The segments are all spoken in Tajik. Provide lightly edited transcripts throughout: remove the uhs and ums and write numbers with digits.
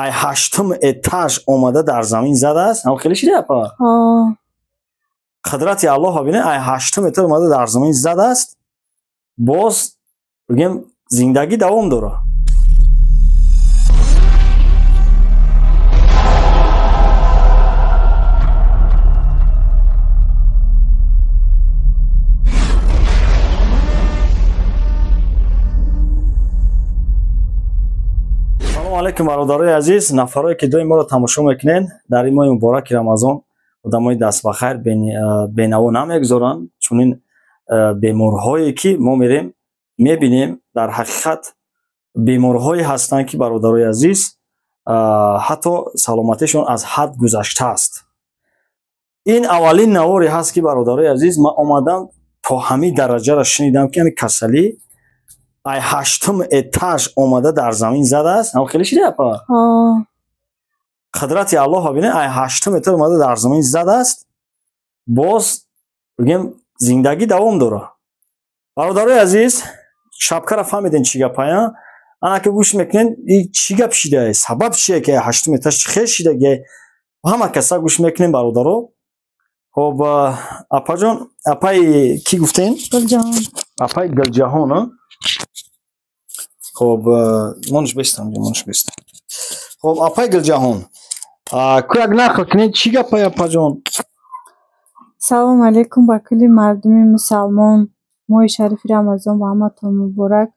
Ай ҳаштум этаж омада дар замин задааст. Ҳам хеле шида апа? Қудрати Аллоҳ бинед, ай ҳаштум этаж омада дар замин задааст. Боз бигем зиндагӣ давом дорад. Алейкум бародарои азиз, нафарое ки доим моро тамошо мекунед, дар ин моҳи мубораки Рамазон одамои дастбахайр бенаво намегузоранд. Чунин беморҳое ки мо мерем мебинем, дар ҳақиқат беморҳое ҳастанд ки бародарои азиз ҳатто саломатишон аз ҳад гузаштааст. Ин аввалин наворе ҳаст ки бародарои азиз ман омадам то ҳамин дараҷаро шунидам ки ҳамин касалӣ ай ҳаштум этаж омада дар замин задааст. Ҳам хеле шида апа? Қудрати Аллоҳ бинед, ай ҳаштум этаж омада дар замин задааст. Боз бигем зиндагӣ давом дорад. Бародарои азиз, шабкаро фаҳмидем чӣ гапая? Ана ки гӯш мекунед, чӣ гап шидае? Сабаб чие ки ҳаштум этаж чӣ хел шидагие? Ҳама каса гӯш мекунем бародаро. Хоб, апаҷон, апаи кӣ гуфтем? Гулҷаҳон. Апаи Гулҷаҳон, а? Хоб, монш бестам, монш бестам. Хоб, апаи Гулҷаҳон, ку як нақл кунед, чӣ гапай апаҷон? Салом алейкум ба кулли мардуми мусалмон. Моҳи шарифи Рамазон ба ҳаматон муборак.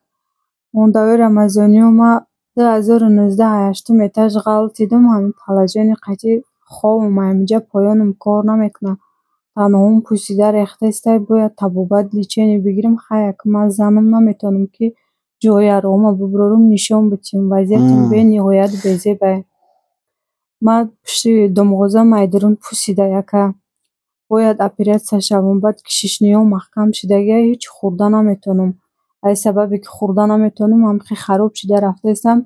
Мондаҳои рамазониё ма 2019 ҳаштум этаж ғалтидум, ҳамин положение қатъи хобам, ҳаминҷа поёнам кор намекунад. Танҳоам пӯсида рехтаистай, бояд табобат лечение бигирам. Хай, як ман занам наметавонам ки ҷои арома бубурорум, нишон битим. Вазъиятам бениҳоят безебай. Ман пушти думғозам айдурун пӯсида яка. Бояд оператсия шавам, баъд кишишниҳо маҳкам шидагия, ҳеҷ хӯрда наметавонам. Аз сабабе ки хӯрда наметавонам, ҳамхе хароб шида рафтаистам,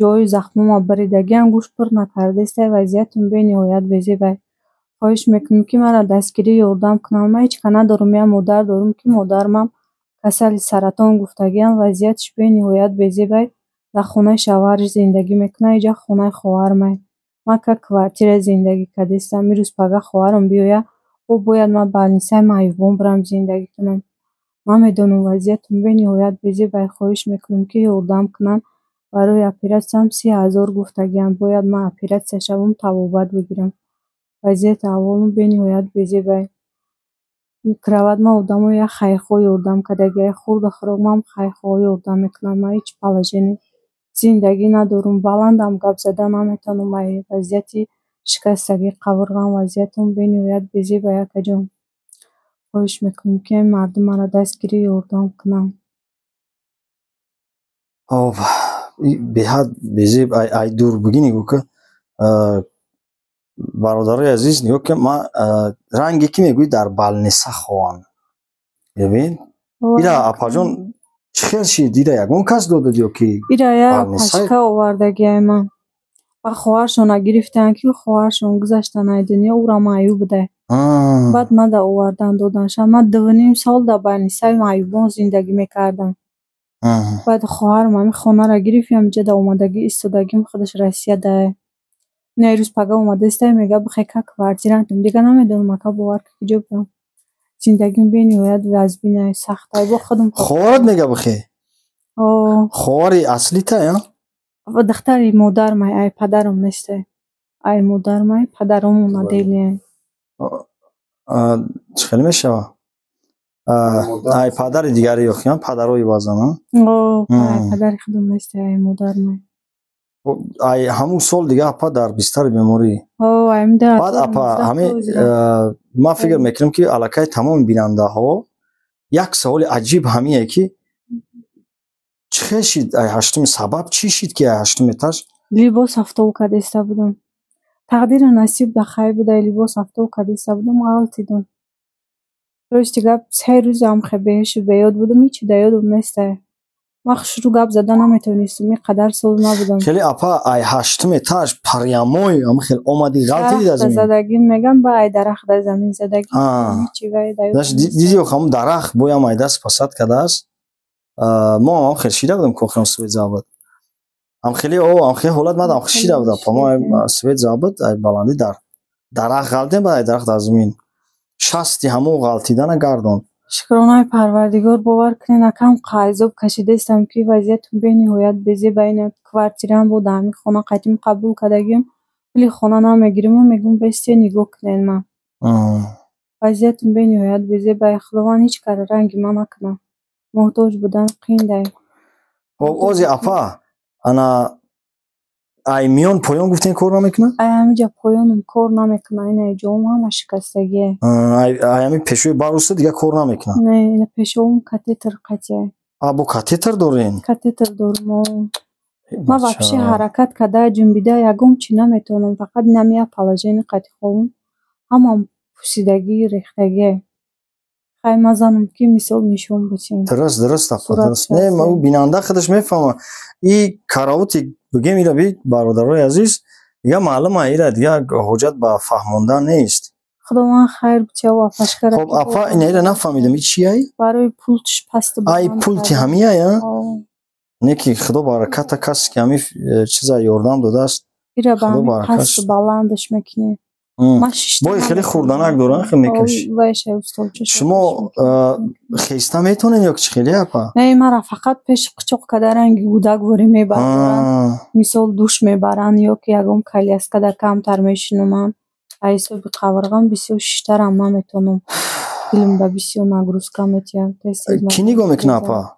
ҷои захмома баридагиам, гӯшт пур накардаистай, вазъиятам бениҳоят безебай. Хоҳиш мекунам ки маро дастгирӣ ёрдам кунанд. Ман ҳеҷ ка надорам, як модар дорам ки модармам касали саратон гуфтагиам, вазъияташ бениҳоят безебай. Дар хонаи шавҳараш зиндагӣ мекунад, инҷа хонаи хоҳармай. Ман ка квартира зиндагӣ кардастам, имрӯз пага хоҳарам биёяд, ӯ бояд ман балнисаи маъюбон бирам зиндагӣ кунам. Намедонам, вазъиятам бениҳоят безебай. Хоҳиш мекунам ки ёрдам кунанд. Барои оператсиям 30 000 гуфтагиам, бояд ман оператсия шавам, табобат бигирам. Вазъияти аҳволам бениҳоят безебай. Кроват ман одамои як хайрхоҳ ёрдам кардагиай, хӯрду хӯрок ман хайрхоҳ ёрдам мекунам. Ман ҳеҷ положение зиндагӣ надорам, баландам гап зада наметавонам. Ай вазъияти шикастагии қабурғам, вазъиятам бениҳоят безебай, акаҷон. Хоҳиш мекунам ки мардум маро дастгирӣ ёрдам кунанд. Хоб, беҳад безеб, ай дур бигӣ нигоҳ ки бародарои азиз, нигоҳ ки ман ранге ки мегӯӣ дар балниса хоҳанд. Бибин? Ира апаҷон чӣ хел шид? Ира ягон кас додад ё ки? Ира як пашка овардагиай ман. Ба хоҳаршона гирифтанд ки хоҳаршон гузаштан ай дунё, ӯра маъюб будай. Баъд мада овардан доданша. Ман 2,5 сол дар балнисаи маъюбон зиндагӣ мекардам. Баъд хоҳарам ҳамин хонаро гирифт, ҳаминҷа дар омадагӣ истодагим, худаш Россия дай. Ина ирӯз пага омадаистай, мега бихе ка квартира натем. Дига намедонам ака, бовар ки куҷо бирам. Зиндагим бениҳоят вазбинай, сахтай. Бо худам хоҳарат мега бихе? Хоҳари аслитай, а? Духтари модармай, ай падарам нестай. Ай модармай, падаромон наделияй. Чӣ хеле мешава? Ай падари дигари ёхиям, падарои баъзан, а? Ай падари худам нестай, ай модармай. Ай ҳамун сол дига апа дар бистари беморӣ. Баъд апа ҳамин ман фикр мекунам ки аллакай тамоми бинандаҳо як саволи аҷиб ҳамие ки чӣ хел шид ай ҳаштуми, сабаб чӣ шид ки ай ҳаштум этаж? Либос афтоб кардаиста будам. Тақдиру насиб да хайр будай, либос афтоб кардаиста будам, ғалтидум. Рости гап, 3 рӯз ҳам хе беҳушу беёд будам, ҳечи да ёдам нестай. Ман хушрӯ гап зада наметавонистам, ин қадар сол набудам. Хеле апа, ай ҳаштум этаж парямой ам хел омадӣ ғалтидӣ дар замин? Задагӣ меган, ба ай дарахт дар замин задагӣ. Ҳечи вай да ёдам нестай. Дидӣ ҳамун дарахт боям ай даст пасад кардааст. Мо ҳам хел шида будам, ки охирам свет забад. Ҳамхели о, ҳамхели ҳолат мадам шида буда, па мо свет забуд, ай баландӣ дар дарахт ғалтем, баъд ай дарахт дар замин шасти ҳамон ғалтидана гардон. Шукронаи Парвардигор, бовар кунед, акам қайзоб кашидаистам, ки вазъиятам бениҳоят безеб. Ина квартираам бо дар ҳамин хона қадим қабул кардагим, пули хона намегириму мегӯм, бесте нигоҳ кунед ман. Вазъиятам бениҳоят безеб. Худованд ҳеҷ кара ранги ман накунад. Муҳтоҷ будан қиин. Хоб, ози апа, ана ай миён поён гуфтен кор намекунад? Ай ҳамиҷа поёнам кор намекунад, ина ҷоам ҳама шикастагие. Ай ҳами пешои баруста дигар кор намекунад? Не, ина пешовум катетер қатия. А, бо катетер дорен? Катетер дорум. Ман вообще ҳаракат карда, ҷунбида ягон чи наметавонам, фақат инам як положение қати хобам, ҳамам пӯсидагӣ, рехтагие. Хай, ман занам ки мисол нишон битем. Дуруст, апа, дуруст. Не, ма ӯ бинанда худаш мефаҳмад. И караоти бигем, ира би, бародарои азиз, дига маълума, ира дига ҳоҷат ба фаҳмондан нест. Худованд хайр битяв апашкара. Хоб, апа, ина ира нафаҳмидам, и чияй? Барои пултиш пасту. Ай пулти ҳамияй, а? Не ки худо бараката, касе ки ҳами чиза ёрдам додааст. Ира ба ҳами пасту баландаш мекунӣ. Бой хеле хурданак доран, хел мекаши. Шумо хеста метавонед ё чи хеле, апа? Не, мара фақат пеши қучоқ када ранги гудак ворӣ мебардоранд. Мисол, душ мебаранд ё ки ягон коляскада камтар мешинумам. А ҳисоби қабрғам бисёр шиштарам наметавонам. Дилимда бисёр нагрузка метиҳад. Кӣ нигоҳ мекунад, апа?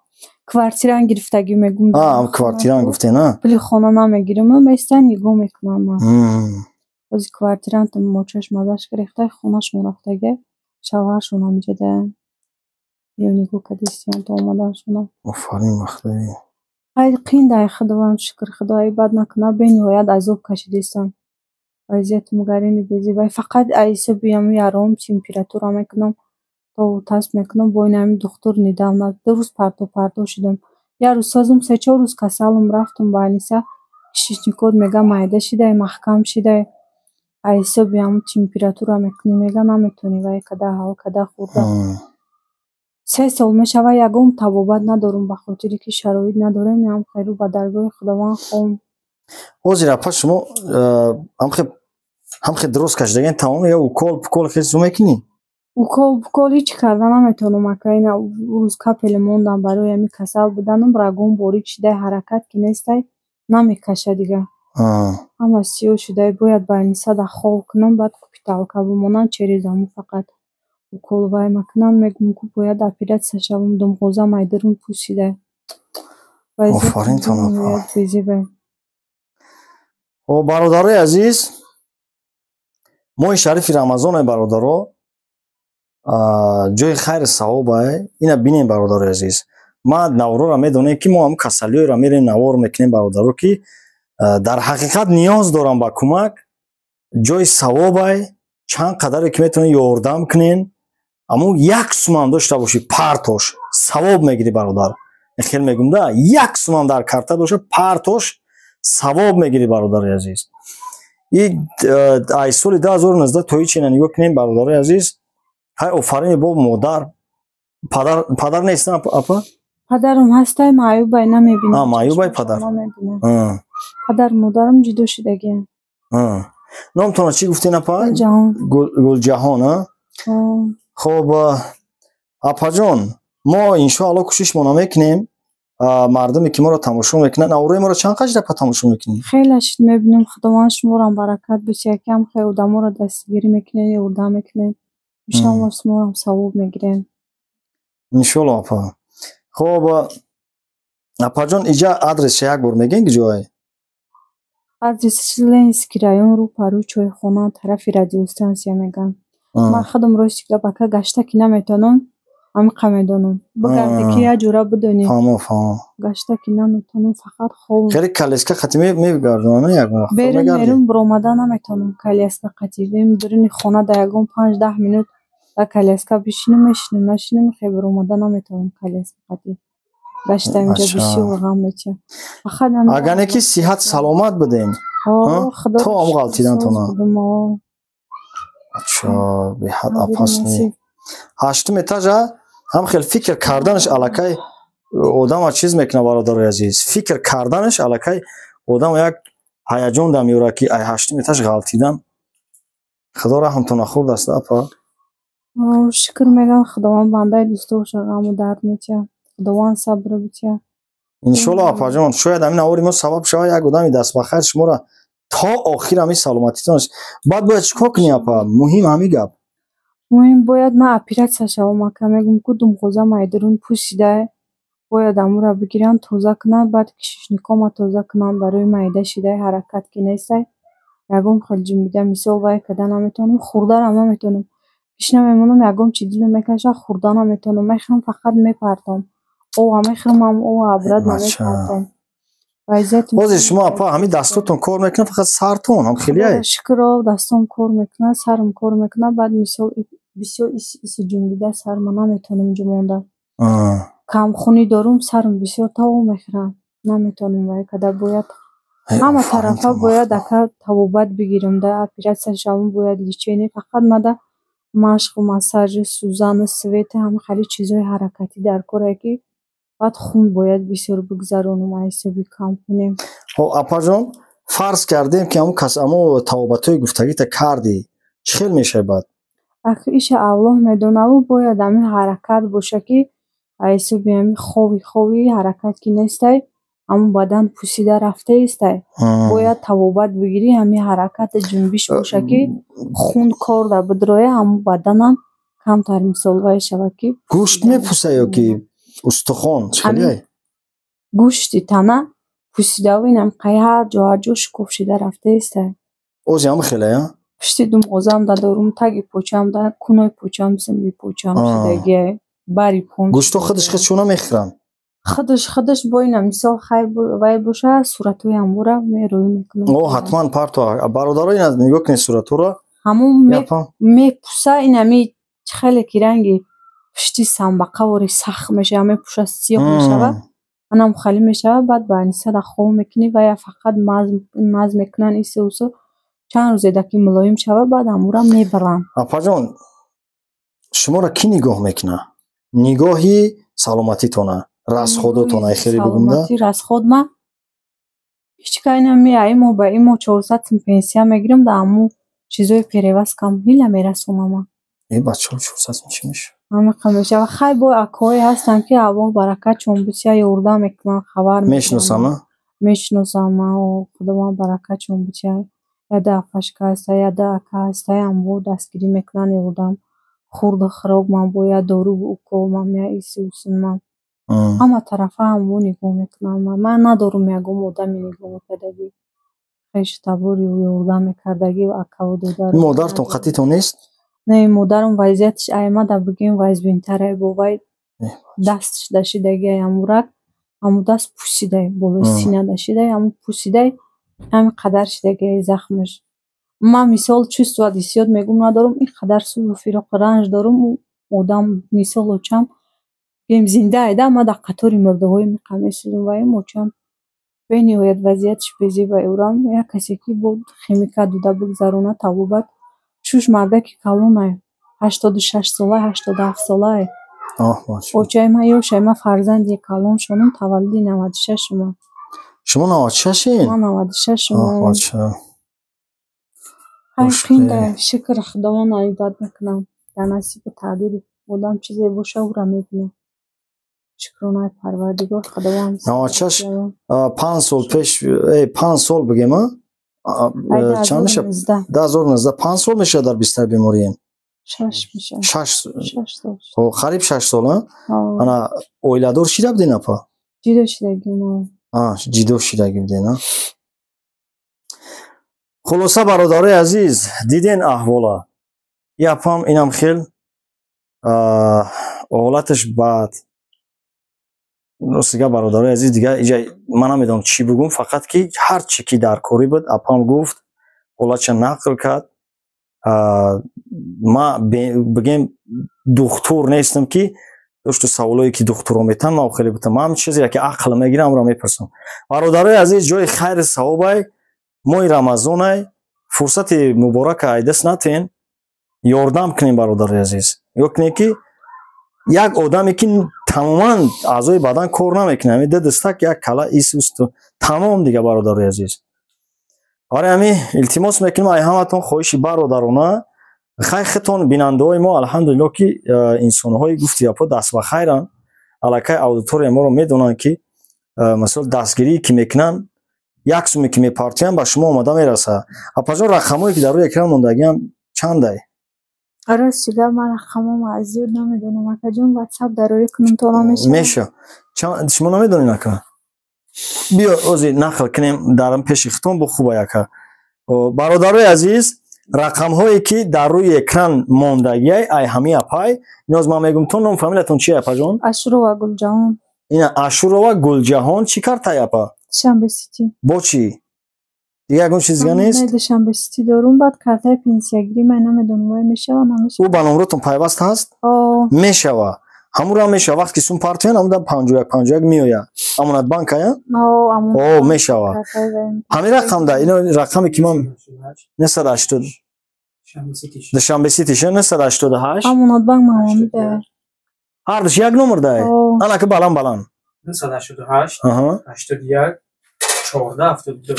Квартиран гирифтагӣ мегум. А, квартиран гуфтен, а? Пули хона намегирим, места нигоҳ мекунам ман. Ози квартирантам мочаш мазаш гирифта, хонашон рафтага, шавҳаршон ҳамиҷада ё нигоҳ кардистиян то омаданшона. Офарин бахтаи. Хай, қиндай, Худованд шукр, Худои бад накунад, бениҳоят азоб кашидистам. Вазъиятам гарини безебай, фақат аз ҳисоби ҳами яром температура мекунам, то тасб мекунам, бо ин ҳами духтур недавно 2 рӯз парто парто шудам. Як рӯз созум, се-чор рӯз касалам, рафтум больница, кишечникот мега майда шидай, маҳкам шидай. Аз ҳисоби ҳамун температура мекунӣ, мега наметавонӣ вай када ҳал када хӯрда. 3 сол мешавад, ягон табобат надорум, ба хотире ки шароит надорем, ям хайру ба даргоҳи Худованд хом. Ҳозир, апа, шумо ҳамхе дуруст кашидаген тамом ё укол пукол хел чизо мекунӣ? Укол пукол ҳеҷ карда наметавонам, ака. Ина рӯз капеле мондам барои ҳамин касал буданам, рагом борик шидай, ҳаракат ки нестай, намекаша дига. Ҳама сиёҳ шудай, бояд больницада хоб кунам, баъд капиталка бимонам, через ҳамун фақат укол вай макунам, мегӯм ку бояд оператсия шавам, думғозам ай дарун пӯсидай. Офаринтон, апа. Хоб, бародарои азиз, моҳи шарифи Рамазоне, бародаро, ҷои хайру савобае. Ина бинем, бародарои азиз, ман наворора медонем, ки мо ҳамн касалиёеро мерем, навор мекунем, бародаро, ки дар ҳақиқат ниёз дорам ба кӯмак, ҷои савобай, чанд қадаре ки метавонед ёрдам кунен, аммо як сумам дошта бошӣ, партош, савоб мегирӣ, бародар. Хел мегум да, як сумам дар карта боша, партош, савоб мегирӣ, бародари азиз. И ай соли 2019 то ҳичина нигоҳ кунем, бародари азиз. Ҳай, офарини бо модар, падар, падар нест, апа? Падарам ҳастай, маъюбай, намебинам. Маъюбай падар? Падар модарам ҷудо шудагианд. Номтона чӣ гуфтен, апа? Гулҷаҳон. Хоб, апаҷон, мо иншоалло кӯшишмона мекунем. Мардуме ки моро тамошо мекунанд, наворои моро чанд қадр, апа, тамошо мекунӣ? Хеле шид мебинам. Худованд шуморам баракат бисяд, кам хел одаморо дастгирӣ мекунед, ёрдам мекунед. Иншоалло, шуморам савоб мегирем. Иншоалло, апа. Хоб, апаҷон, иҷа адреса як бор мегӯен, ки ҷое? Адрес Ленинский район, рӯ парӯи чойхона, тарафи радиостансия мегӯям. Ман худам, рости гап, ака, гашта ки наметавонам, ҳамиқа медонам. Бигарде ки як ҷура бидонӣ. Фаҳмо, фаҳмо. Гашта ки наметавонам, фақат хоб. Хеле коляска қати мегардонам як вақт? Берун берун биромада наметавонам коляска қати. Дуруни хона дар ягон 5-10 минут дар коляска бишинам, мешинам, нашинам, хел биромада наметавонам коляска қати. Гашта инҷа бисёр ғам метиҳад. Фақат Агар не ки сиҳат саломат будем то ам ғалтидантона. Ача, беҳад опасный. Ҳаштум этажа ҳам хел фикр карданаш аллакай одама чиз мекунад, бародарои азиз. Фикр карданаш аллакай Одам як ҳаяҷон да меорад, ки ай ҳаштум этаж ғалтидан. Худо раҳмтона хурд аст, апа. Шукр мегӯям, Худованд бандаи дӯстоша ғаму дард метиҳад. Худованд сабр битиҳад. Иншоалло, апаҷон, шояд ҳамин навори мо сабаб шавад, як одами дастбахайр шуморо то охир ҳамин саломатитон. Баъд бояд чӣ кор кунӣ, апа? Муҳим ҳамин гап. Муҳим, бояд ман оператсия шавам, ака. Мегӯм, ку думғоза майдурун пӯсида, бояд амура бигирам, тоза кунам, баъд кишечникома тоза кунам, барои майда шидаи ҳаракат ки нестай. Ягон хел ҷунбида, мисол, вай карда наметавонам, хӯрдарам наметавонам. Гишна мемонам, ягон чи дилам мекашад, хӯрда наметавонам. Мехӯрам, фақат мепартом. Ова мехӯрам, ам ова обратно мепартом. Вазъияти Ҳозир шумо, апа, ҳамин дастотон кор мекунад, фақат сартон ҳам хелияй? Шукр, дастом кор мекунад, сарам кор мекунад. Баъд, мисол, бисёр иси ҷунбида сарма наметавонам ҷумонда. Камхунӣ дорум, сарам бисёр таво мехӯрад. Наметавонам вай карда, бояд ҳама тарафа бояд, ака, табобат бигирам да, оператсия шавам, бояд лечение. Фақат мада машқу массажи, сӯзану свети, ҳама хеле чизҳои ҳаракатӣ дар корае, ки баъд хун бояд бисёр бигзаронам аз ҳисоби камхунӣ. Апаҷон, фарз кардем, ки ҳамун кас ҳамун табобатҳои гуфтагита кардӣ, чӣ хел мешавад баъд? Ака, иша Аллоҳ медонаву бояд ҳамин ҳаракат боша, ки аз ҳисоби ҳамин хови ҳаракат ки нестай, ҳамун бадан пӯсида рафтаистай. Бояд табобат бигирӣ, ҳамин ҳаракати ҷунбиш боша, ки хун кор да бидроя, ҳамун баданам камтар, мисол, вай шавад, ки Гӯшт мепӯса ё ки устухон, чӣ хелияй? Гӯшти тана пӯсидаву инам қай ҳар ҷо, ҳар ҷо шукуф шида рафтаистай. Ози ҳама хелая? Пушти думғозам да дорум, таги почам да, кунои почам, симби почам шидагиай, бари пом. Гӯшто худаш худшона мехӯранд? Худаш бо ина, мисол, хай вай боша, суратҳои ҳамвора мероӣ мекунам. О, ҳатман парто, бародаро, ина нигоҳ кунед суратҳоро. Ҳамун мепӯса, инами хеле ки ранги пушти самбақавори сахт мешава, мепӯша, сиёҳ мешавад, анам халӣ мешавад. Баъд ба анисада хоб мекунӣ ва я фақат маз мекунанд, ису усу, чанд рӯзеда ки мулоим шавад, баъд ҳамура мебаранд. Апаҷон, шуморо кӣ нигоҳ мекунад? Нигоҳи саломатитона, расходотона, хеле бигумда. Расход ма ҳеҷ кай намеяй. Мо ба имо 400 сум пенсия мегирам, да ҳаму чизои перевозкам ҳила мерасонама. Э, бачаҳо, 400 сум чӣ мешавад? Ҳамиқа мешавад. Хай, бо акоҳое ҳастанд, ки Аллоҳ баракатшон бисёр, ёрдам мекунанд, хабар. Мешиносам? Мешиносам, Худованд баракатшон бисёр. Яда апашка ҳаста, яда ака ҳаста, ҳамво дастгирӣ мекунанд, ёрдам, хурду хӯрок ман бояд, дору, укол ман, ису усуман, ҳама тарафа ҳамво нигоҳ мекунанд. Ман надорум ягон одаме нигоҳ мекардагӣ, хешу табори ёрдам мекардагӣ, акаву додару. Модаратон қатитон нест? Не, модарам вазъияташ аймада бигем вазбинтарай, бо вай дасташ дашидагиай, ҳамурак, ҳаму даст пӯсидай, болои сина дашидай, ҳаму пӯсидай, ҳамин қадар шидагиай захмаш. Ман, мисол, чувствовать ҳиссиёт мегӯм надорум, ин қадар сӯзу фироқу ранҷ дорум. Одам, мисол, очам гӯем зиндаай да, ман дар қатори мурдаҳои меқа месӯзам. Ваим очам бениҳоят вазъияташ безебай, урам як касе ки бо химика дода бигзаронад табобат. Шуш мардаки калонай, 86 сола, 87 солае. Очаи ман ёшай, ман фарзанди калоншонам, таваллуди 96-умам. Шумо 96-ин? Ман 96-умам. Ҳай, қинда, шукр, Худованд ибодат мекунам. Дар насибу тақдири одам чизе боша, ӯра мебинам. Шукронаи Парвардигор, Худованд. 96, 5 сол пеш, 5 сол бигем, чанд мешавад? 2019, 5 сол мешавад дар бистари беморием. Шаш мешавад. Шаш, қариб 6 сол. Ана оиладор шида буден, апа? Ҷудо шидагим. Ҷудо шидагӣ буден. Хулоса, бародарои азиз, диден аҳвола. И апам инам хел ҳолаташ бад. Рости гап, бародарои азиз, дига иҷа ман намедонам чӣ бигӯм, фақат ки ҳар чӣ ки дар корӣ буд, апам гуфт, ҳолатша нақл кард. Ма бигем духтур нестам, ки дошту саволое ки духтуро метан, ма хеле бутам. Ман чизе ки ақл мегирам, амро мепурсам. Бародарои азиз, ҷои хайри савобай, моҳи Рамазонай, фурсати муборака айдаст натен, ёрдам кунем, бародарои азиз. Ё кунем, ки як одаме ки Тамоман аъзои бадан кор намекунад. Ҳамин ду дастак, як кала ис усту тамом дига, бародарои азиз. Барои ҳамин илтимос мекунем ай ҳаматон, хоҳиши бародарона. Хай, хитон бинандаҳои мо, алҳамдулилло, ки инсонҳои гуфти япо даст ба хайранд, аллакай аудитория моро медонанд, ки масалан дастгирие ки мекунанд, як суме ки мепартоянд, ба шумо омада мерасад. Апаҷон, рақамҳое ки дар рӯи экран мондагианд, чандай? Рости гап, ман рақамҳоро аз зиёд намедонам, акаҷон. Ватсап дароӣ кунам то намешавад? Меша. Шумо намедонед, ака? Биё, ози нақл кунем дар пеши хитон, бо хуба яка. Бародарои азиз, рақамҳое ки дар рӯи экран мондагиай, ай ҳамин апай иноз ман мегум то ном фамилиятон чи, апаҷон? Ашурова Гулҷаҳон. Ина, Ашурова Гулҷаҳон. Чӣ картай, апа? Душанбе Сити. Бо чӣ? Дига ягон чиз дига нест? Душанбе Сити дорум, баъд картаи пенсиягирӣ. Ман намедонам, вай мешава, намешава. Ӯ ба номротон пайваст ҳаст? Мешава, ҳамуро мешава. Вақте ки сум партоян, ҳамуда 51 51 меояд. Амонатбанк ая? О, мешава. Ҳамин рақамда, ино рақаме ки ман 980 Душанбе Сити 988. Амонатбанк маҳамида. Ҳардуш як номер дай, ана ки баланд баланд. 988 81 14 72.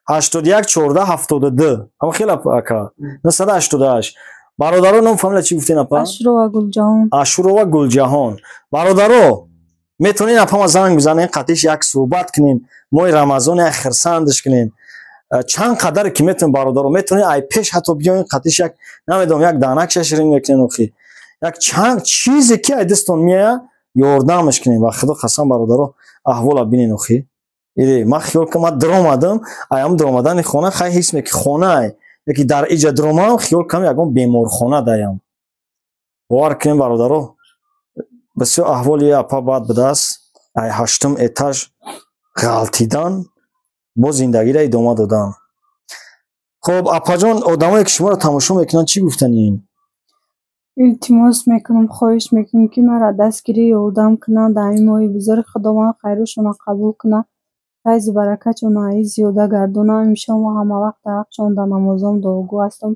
81 14 72. Ҳама хела, ака, 988. Бародаро, ном фамилия чӣ гуфтен, апа? Ашурова Гулҷаҳон. Ашурова Гулҷаҳон. Бародаро, метавонед апама занг бизанен, қатиш як суҳбат кунен, моҳи Рамазон як хирсандаш кунен. Чанд қадаре ки метавонед, бародаро, метавонед ай пеш ҳатто биёен, қатиш як, намедонам, як данак шаширин мекунен, охи як чанд чизе ки ай дастон меояд, ёрдамаш кунем. Ба Худо қасам, бародаро, аҳвола бинен, охи. Ире ман хиёл кардам, ман даромадам, аям даромадани хона хай ҳис меки хонаай, яки дар иҷа даромадам, хиёл кардам ягон беморхона даям. Бовар кунем, бародаро, бисёр аҳволи апа бад будааст. Ай ҳаштум этаж ғалтидан, бо зиндагиро идома додан. Хоб, апаҷон, одамое ки шуморо тамошо мекунанд, чӣ гуфтани ин? Илтимос мекунам, хоҳиш мекунам, ки маро дастгирӣ, ёрдам кунанд дар ин моҳи бузург. Худованд хайрушонро қабул кунад, файзу баракатшонро аи зиёда гардонад. Ҳамеша мо ҳамавақт дар ҳаққшон дар намозом дуогӯ ҳастам.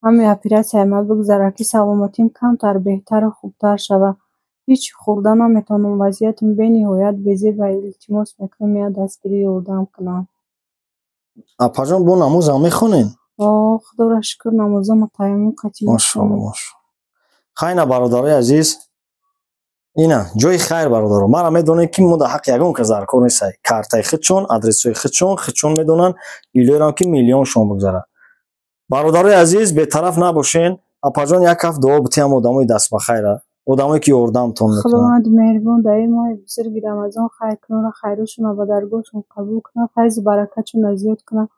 Ҳамин оператсияи ман бигзарад, ки саломатим камтар беҳтару хубтар шавад. Ҳеҷ хӯрда наметавонам, вазъиятам бениҳоят безеб. Илтимос мекунам, я дастгирӣ, ёрдам кунанд. Апаҷон, бо намозам мехонед? О, Худоро шукр, намозома таяммум қатъӣ. Машоалло, машоалло. Хайна, бародарои азиз, ина ҷои хайр, бародаро. Мара медонед, ки мо дар ҳаққи ягон кас дар кор нестай. Картаи худшон, адресҳои худшон, худшон медонанд. Илоҳирам, ки миллионшон бигзарад. Бародарои азиз, бетараф набошен. Апаҷон, як ҳафт дуо битиҳам одамои дастбахайра, одамое ки ёрдамтон мекунанд. Худованди меҳрибон дар ин моҳи бузурги Рамазон хайркунонро хайрушонро ба даргоҳшон қабул кунад, файзу баракатшонро зиёд кунад,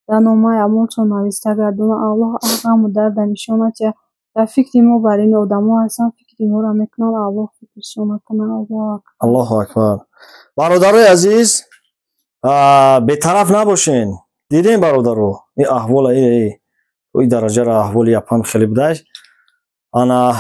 дар номаи аъмолшон нависта гардонад. Аллоҳ ғаму дарда нишонат диҳад. Дар фикри мо бар ин одамо ҳастанд, фикри моро мекунанд, Аллоҳ фикршонро кунад. Аллоҳу акбар. Аллоҳу акбар. Бародарои азиз, бетараф набошен. Дидем, бародаро, ин аҳвола, и дараҷаро, аҳволи япан хеле будаш. Ана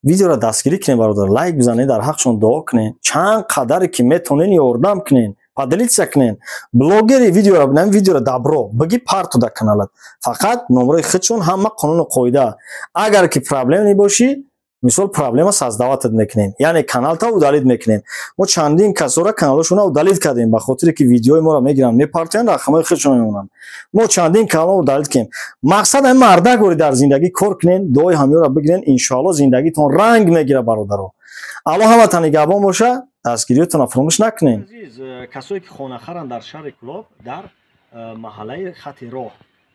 видеоро дастгирӣ кунед, бародар, лайк бизанед, дар ҳаққшон дуо кунед, чанд қадаре ки метавонед, ёрдам кунед, поделиться кунед. Блогери видеоро, ин видеоро дабро биги, парту дар каналат, фақат номрои худшон, ҳама қонуну қоида. Агар ки проблема бошӣ, мисол, проблема создавать мекунем, яъне каналта удалить мекунем. Мо чандин касора каналошонро удалить кардем, ба хотире ки видеои моро мегиранд, мепартоянд, рақамҳои худшон мемонанд. Мо чандин канал удалить кунем. Мақсад ҳамин: мардак ори дар зиндагӣ кор кунен, дуои ҳамёро бигирен, иншоалло зиндагитон ранг мегирад. Бародаро, Аллоҳ ҳаматон нигаҳбон боша, дастгириётонро фаромӯш накунем. Касое ки хонахаранд дар шаҳри Кӯлоб, дар маҳаллаи Хати роҳ,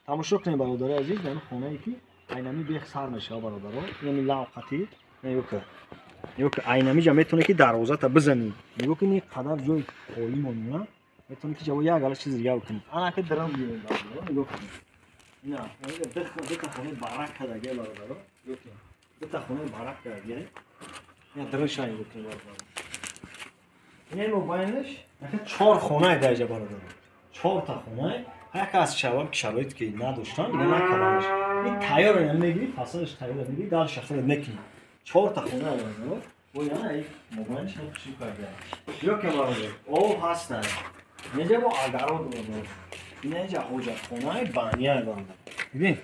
тамошо кунем, бародарои азиз. Дар хонае ки айнами бех сар мешава, бародаро, инами лавқати, нигоҳ ки, айнамиҷа метавонӣ ки дарвозата бизанӣ. Нигоҳ ки, қадар ҷои холӣ монӣ, метавонӣ ки ҷаво як ала чиз дига бикунӣ. Анаки драм гирем, бародаро, нигоҳ кунед. Ина дута хонаи барак кардагия, бародаро, нигоҳ кунед, дута хонаи барак кардагия. Ина дрыша нигоҳ кунед, бародаро. Ина мобайнаш чор хонае даҷа, бародаро, чорта хонае. Яке аз шабаб ки шароите ки надоштан, дига накарданаш. Ин тайёр ина мегири, фасадаш тайёр мегири, дальше худат мекунӣ. Чорта хона, бародаро, бо яна мобайнаш чӣ карда ё ки, бародар, об ҳаста. Инҷа бо огород, бародар, инҷа ҳоҷатхонаи баняй, бародар, бибин.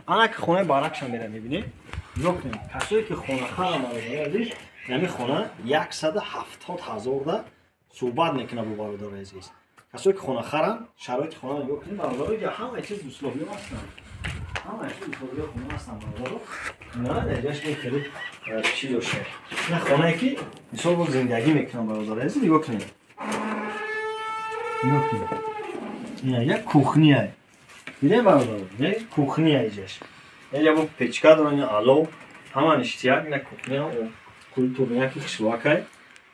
Ана ки хонаи баракшам мера, мебинед, нигоҳ кунед. Касое ки хонахарам, бародари азиз. Ҳамин хона 170 ҳазор да суҳбат мекунад бо бародарои азиз. Касое ки хона харанд, шароити хона нигоҳ кунед, бародаро, инҷа ҳамаи чиз, условия ҳастанд. Ҳамаи чиз, условия хона ҳастанд, бародаро. На, даҷаш мехеле чӣ дошта. На хонае ки мисол бо зиндагӣ мекунанд, бародарои азиз, нигоҳ кунед. Нигоҳ кунед. Ина як кухня. Дидем, бародаро? Не, кухня иҷаш. Инҷа бо печка доран, ина алов, ҳама ништяк, ина кухня, культурный ки хушвакай.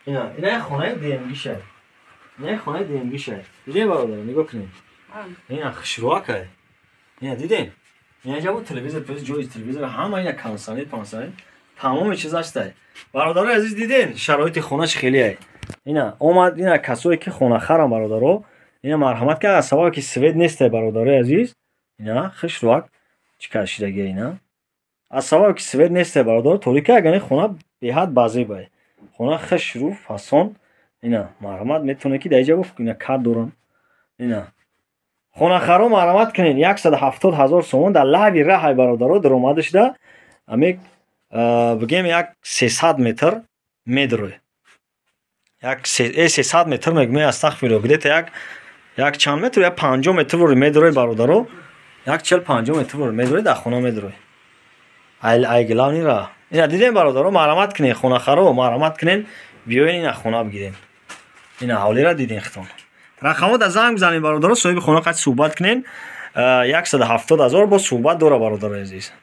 Ина як хонаи ДМГишай. Ина як хонаи ДМГишай. Дидем, бародаро, нигоҳ кунед. Ина хушвакай. Ина дидем? Ина ҷа бо телевизор, пес ҷои телевизор, ҳама ина кондиционер, пансионер, тамоми чиз ҳастай. Бародарои азиз, дидем шароити хонаш хеле. Ина омад, ина касое ки хонахарам, бародаро, ина марҳамат ки аз сабабе ки свет нестай, бародарои азиз, ина хушрӯак чӣ кашидагия ина. Аз сабабе ки свет нестай, бародаро, торика, агар хона беҳад базебай. Хона хушрӯ фасон. Ина марҳамат, метавонед ки дар инҷа гуфт ина кат дорам. Ина хонахаро марҳамат кунед, 170 ҳазор сомон дар лави раҳай, бародаро, даромада шуда, ами бигем як 300 метр медурой. Як 300 метр мегӯем, астағфирулло, где-то як чанд метр, як 50 метр вори медурой, бародаро, як 40-50 метр вори медурой, дар хона медурой. Ай главный ра. Ина дидем, бародаро, марҳамат кунед, хонахаро, марҳамат кунед, биёен, ина хона бигирем. Ина ҳавлира дидем хитон. Рақамҳо да занг бизанед, бародаро, соҳиби хона қати суҳбат кунед. 170 ҳазор бо суҳбат дора, бародарои азиз.